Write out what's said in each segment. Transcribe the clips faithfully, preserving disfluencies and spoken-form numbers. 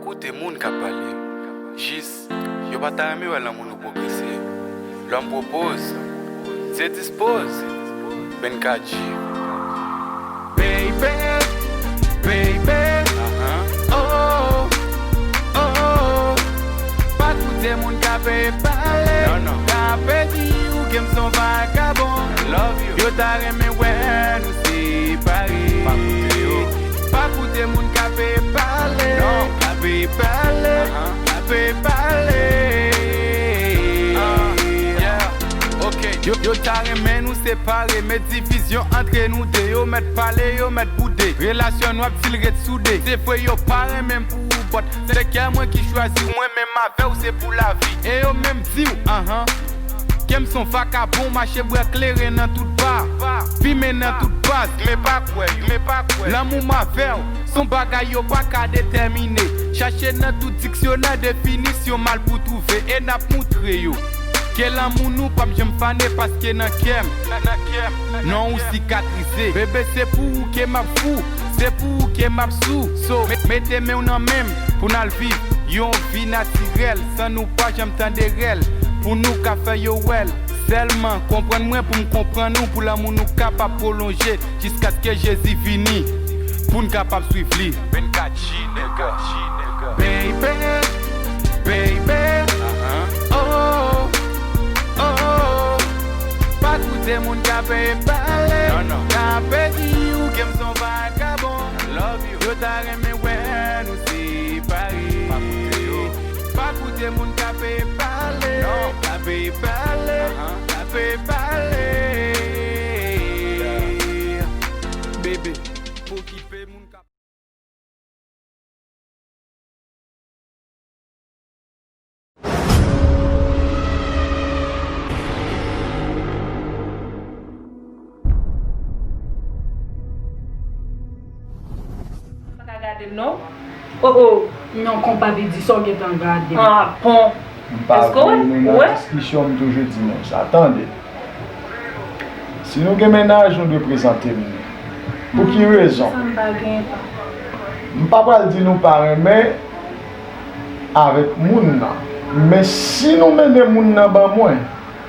Koute moun k ap pale. Jis, yo pa ta renmen wè lanmou nou pwogrese. L'homme propose, Dieu dispose. Benka G. Baby, baby, oh, oh, oh, oh. Pa koute moun k ap pale, k ap di ou ke m se yon vagabon. Yo ta renmen wè nou separe. Pa koute yo. Pa koute moun k ap pale, k ap pale, k ap pale. Yo, yo ta renmen nou separe, men divizyon antre nou de, yo mèt pale, yo mèt boude. Relasyon nou ap di l ret soude. Se vre yo pa renmen m pou ou, but se kè mwen ki chwazi w, mwen menm avè w se pou lavi. E yo menm di w, anhan, ke m se yon vakabon, mache bwè kleren nan tout ba, fimen nan tout baz. Men pa kwè yo, men pa kwè. Lanmou m avè w se yon bagay yo pa ka detèmine. Chache nan tout diksyonè definisyon mal pou twouve, e n ap moutre yo ke lanmou nou p ap janm fane, paske nan kè m, nan kè m, non ou sikatrize. Bebe, se pou ou ke m ap fou, se pou ou ke m ap sou. So, me-, mete men w nan men m pou n al viv yon vi natirèl, san nou pa janm tande rèl, pou nou ka fè yo wè l. Sèlman konprann mwen pou m konprann ou, pou lanmou nou kapab pwolonje jiskaske Jezi vini, pou n kapab swiv li. Benka G, nèg. Baby, baby, oh, oh, oh, oh. Pa koute moun k ap pale, k ap di ou ke m se yon vagabon. Yo ta renmen wè nou separe. Pa koute yo. Pa koute moun k ap pale, k ap pale, k ap pale. Bebe, okipe moun k ap Pa ka gade l non. Oh, oh. Non, konpa, Pidi, sa w gentan gade? Ah, bon. M pa vle nou nan diskisyon, m toujou di nou sa. Tande. Si nou gen mennaj, nou dwe prezante m li. Pou ki rezon? Sa m pa gen, pa. M pa pral di nou pa renmen avèk moun nan. Men si nou mennen moun nan ban mwen,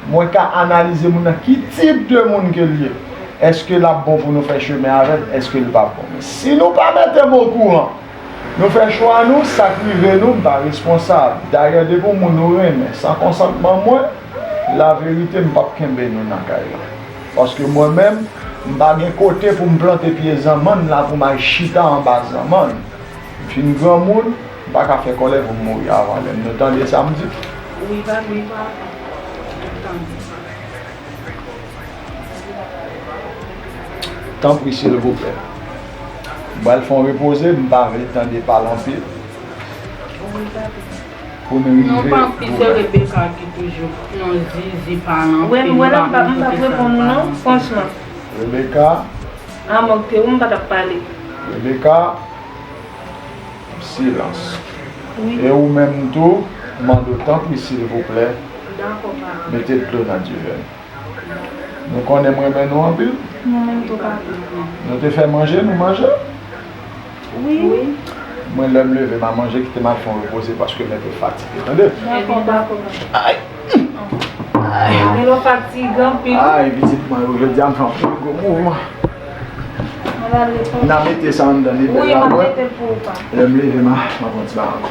mwen ka analize moun nan, ki tip de moun ke l ye. Èske l ap bon pou nou fè chemen avè l? Èske l p ap bon? Men si nou pa mete m okouran, nou fè chwa nou, sa k rive nou, m pa responsab. Dayè, depi yon moun ou renmen san konsantman mwen, laverite, m p ap kenbe nou nan kay la. Paske mwen menm, m pa gen kote pou m plante pye zanmann la pou m al chita anba zanmann. M fin granmoun, m pa ka fè kòlè pou m mouri avan lè m. Nou tande sa m di? Wi, pa, wi, pa. Tande. Tanpri, silvouplè. M pral fè yon repoze, m pa vle tande pale anpil. Pou nou rive. Non, pa anpil, se Rebecca ki toujou yon zizi pale anpil. Wè, m wè la, m pa, m p ap reponn ou non, franchman. Rebecca. A, mank te ou, m pa t ap pale. Rebecca. Silans. Wi. E ou menm tou, m mande w tanpri, silvouplè, dakò, papa, mete dlo nan diven. Nou konnen m renmen nou anpil. Mwen menm tou, papa. Nou te fè manje, nou manje? Wi. Wi. Mwen, lè m leve, m a manje, kite m al fè yon repoze paske m enpe fatige, tande? Dakò, dakò, papa. Ay! Ay! Gen lè w fatige anpil. Ay, pitit mwen, jodi a m fè anpil gwo mouvman. N a mete sa anndan nivèl la, mwen. Lè m leve, m a, m a pran ti ba ankò.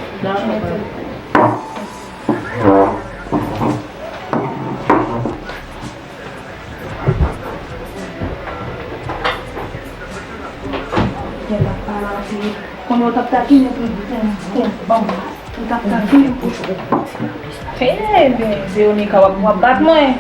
Gen lòt paran ki konnen w t ap takinen pou di, bon. Ou t ap ka fini pou. Hey, Veronica, w ap, w ap bat mwen.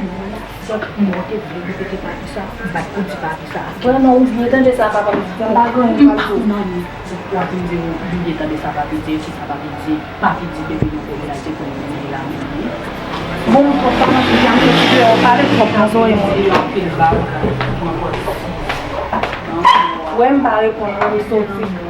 Sòt, m te vle repete papi sa, m bat pou di papi sa. Vrèman, ou byen tande sa papi di, m pa gen anyen pou di. Non, non, non. W ap vin di ou byen tande sa papi di, ki sa papi di, papi di bebe nou kote la, di konnen li la, men li. Bon, m twòp pa nan jan m te di, w pale twòp nan zòrèy mwen. Anpil ba, wè m pa reponn, wè m soti.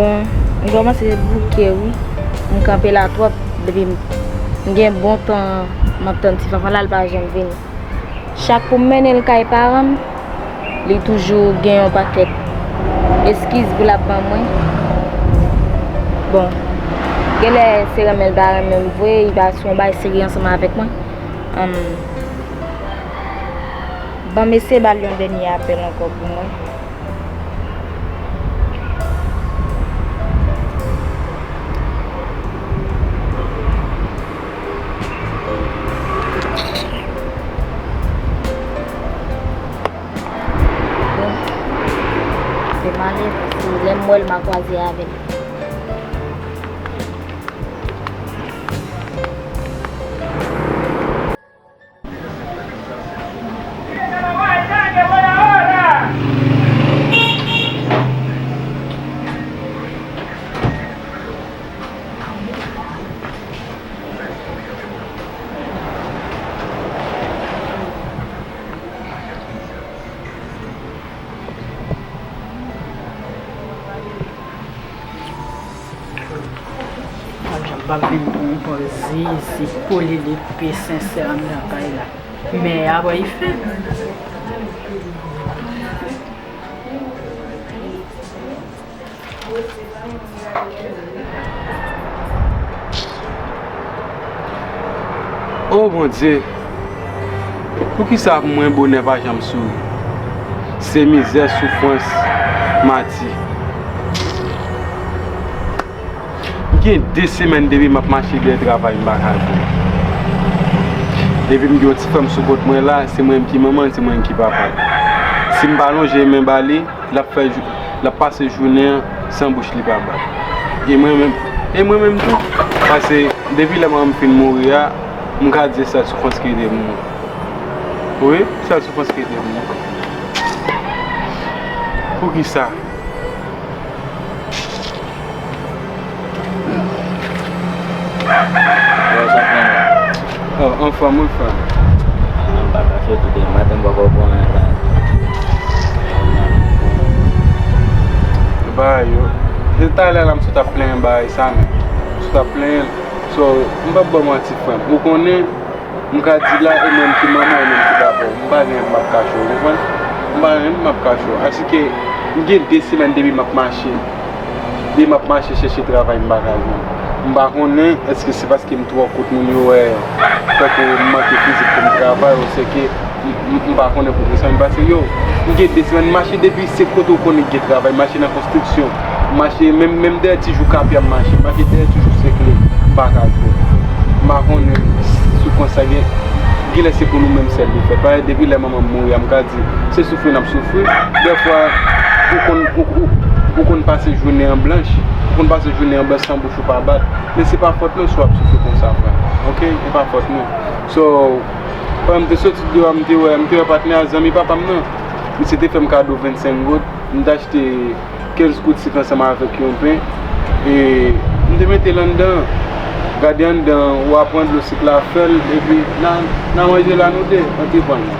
Bon, m kòmanse bouke wi. M kanpe la twòp depi m, m gen bon tan m ap tann ti fanfan la, l pa janm vini. Chak pou m mennen l kay paran m, li toujou gen yon pakèt eskiz pou l ap ban mwen. Bon, genlè se renmen l pa renmen m vre, li pa sou yon bagay serye ansanm avèk mwen. Ann, ban m eseye ba l yon dènye apèl ankò pou mwen. Bon, se malere, se lè m wè l, m a kwaze avè l. Panjan m pa vin pou m pran zizi, polele, pe sensè anndan kay la. Men apre li fè. O Bondye, poukisa pou mwen bonè pa janm souri? Se mizè, soufrans, mati. Gen de semèn depi m ap mache dèyè travay m pa ka jwenn. Depi m gen yon ti fanm sou kont mwen la, se mwen menm ki manman l, se mwen menm ki papa l. Si m pa lonje men ba li, l ap fè jou, l ap pase jounen an san bouch li pa bat. E mwen menm, e mwen menm tou. Paske depi lè manman m fin mouri a, m ka di se sèl soufrans ki rete pou mwen. Wi, sèl soufrans ki rete pou mwen. Poukisa? Yo, sa plen la. Oh, anfòm, wi, frè m. Ah, m pa kache tou, demen maten m poko pran anyen la. Bagay yo. Se talè la m sot ap plenyen bagay sa, men. M sot ap plenyen l. So, m p ap ba w manti, frè m. Ou konnen, m ka di la, e mwen menm ki manman, e mwen menm ki papa w. M pa gen anyen m ap kache w, ou konprann? M pa gen anyen m ap kache w. Asike, m gen de semèn depi m ap mache. Depi m ap mache chèche travay, m pa ka jwenn. M pa konnen, èske se paske m twò kout moun yo wè, tankou m manke fizik pou m travay, ou se ke m, m, m pa konnen poukisa, men paske yo, m gen de semèn m mache depi se kote ou konnen gen travay, m mache nan konstriksyon, m mache menm, menm dèyè ti jou kapya m mache, m mache dèyè ti jou sekle, m pa ka jwenn. M pa konnen soufrans sa gen, genlè se pou nou menm sèl li fèt. Paske depi lè manman m mouri a, m ka di, se soufri n ap soufri. Dèfwa, ou konn, ou, ou, ou konn pase jounen an blanch, ou konn pase jounen an blanch san bouch ou pa bat. Men se pa fòt mwen si w ap soufri konsa, frè m. Oke? Se pa fòt mwen. So, pandan m te soti deyò a, m te wè, m te wè patnè a, zanmi papa m nan. Misye te fè m kado vennsenk goud. M te achte kenz goud sik ansanm avèk yon pen. E m te mete l anndan. Gade anndan, w a pran dlo sik la, fè l, epi n a, n a manje la nou de, antre pran l.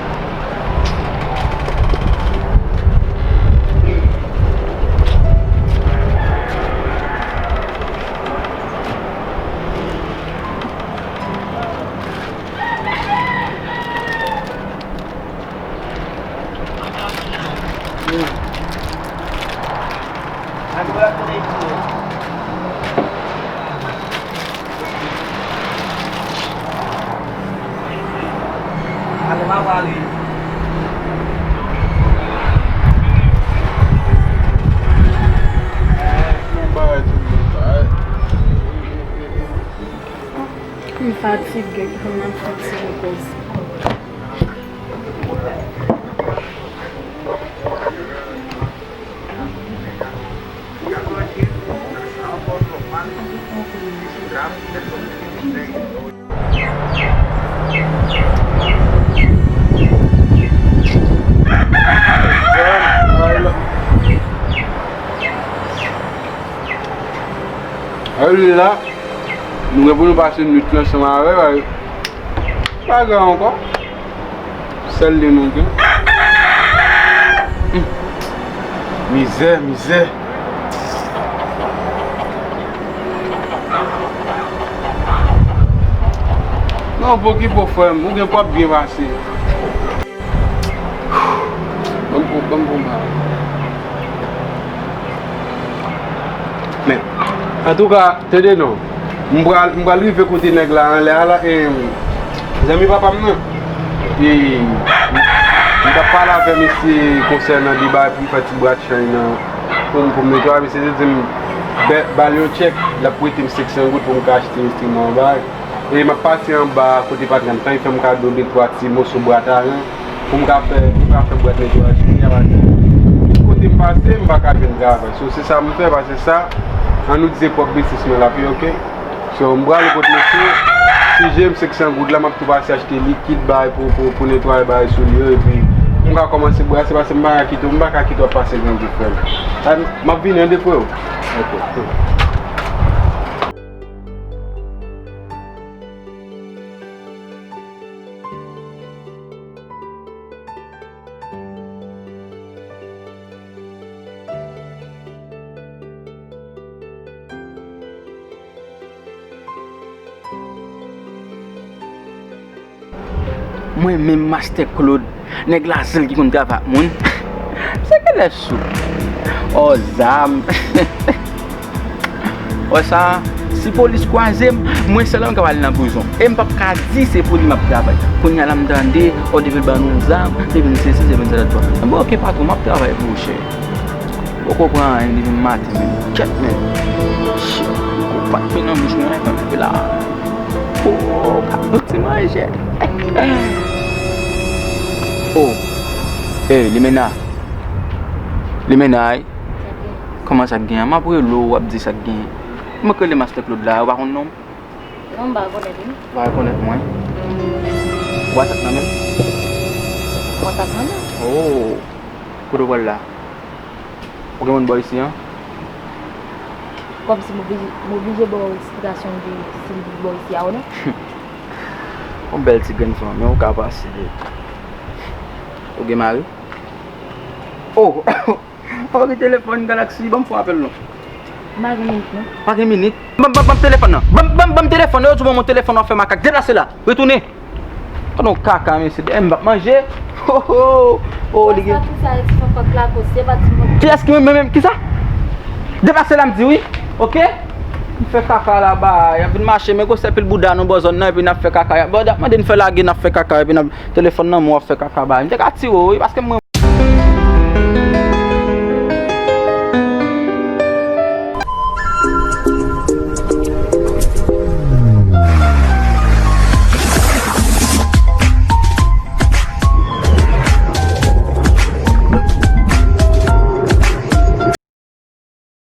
M fatige, m fatige koz. Alhamdulillah, nou gen pou nou pase nwit lan ansanm avè l, pa grav ankò. Sèl li nou gen. Hmm. Mizè, mizè. An, pokipo frè m, ou gen pwòp byen pase. Ban m pou, ban m pou m pa. Men, antouka, tande non. M pral, m pral rive kote nèg la anlè a la, e, zanmi papa m nan. E, m, m t ap pale avè misye konsènan de bagay pou m fè ti bwat chanj nan, pou m, pou m netwaye. Misye te di m, ba l yon tchèk, l ap prete m senk san goud pou m ka achte enstriman an bay. E m ap pase anba kote patnè m, tan li fè m kado de twa ti moso bwat aran pou m ka fè, pou m ka fè bwat netwayaj. Kounye a, tout kote m pase, m pa ka jwenn travay. So, se sa m fè, paske sa, an nou di se pwòp biznis mwen l ap ye, oke? So, m prale kot mesye, si je m senk san goud la, m ap tou pase achte likid bay pou, pou, pou netwaye bay sou li yo, epi m ka kòmanse brase, paske m pa ka kite w, m pa ka kite w ap pase grangou, frè m. Ay, m ap vini, an, de frè w. Oke. Mwen menm Mastè Claude, nèg Lazil ki konn travay ak moun. Se genlè sou. Ò, zam. Wè sa, si polis kwaze m, mwen sèlman k ap al nan prizon. E m p ap ka di se pou li m ap travay. Kounye a la m tande, ò, depi l ban nou zam, depi l sesi, depi l sa, twa. Bon, oke, patwon, m ap travay pou ou, chè. Poko pran anyen depi maten menm. Kèt menm. Shit, kou pa t fin nan bouch mwen, men la. Oh, ka fouti manje. Oh. Ey, Limena. Limena, ey. Kòman sa k gen an? M ap rele w, w ap di sa k gen. Mwen k rele Mastè Claude la, ou pa konn non m? Non, m pa rekonèt ou. Ou pa rekonèt mwen? WhatsApp nan men m? WhatsApp nan men m? Oh. Kote w pral la? Ou gen moun bò isi an? Kòmsi m oblije, m oblije ba w eksplikasyon de si m bò isi a ou non? Yon bèl ti grenn fanm, men ou ka pase de. Ou gen mari? Oh! Oh, gen telefòn Galaxy, ban m fè yon apèl non. M pa gen minit non. Pa gen minit? Ban m, ban m, ban m telefòn nan. Ban m, ban m, ban m telefòn nan. Yo di w ban m yon telefòn w ap fè makak. Deplase la. Retounen. Tande yon kaka, mesye. E m p ap manje. Ho, ho. Oh, li gen. Sa ki sa, e ti fanfan klakos, se pa ti fanfan. Kiyès ki menm, menm, kisa? Deplase la, m di wi. Oke? M fè kaka laba a. Y ap vin mache, men gwosè pil bouda nou bò zòn nan, epi n ap fè kaka. Bon, y ap mande n fè lage, n ap fè kaka, epi n ap telefòn nan, men w ap fè kaka ba. M te ka tire w, wi, paske mwen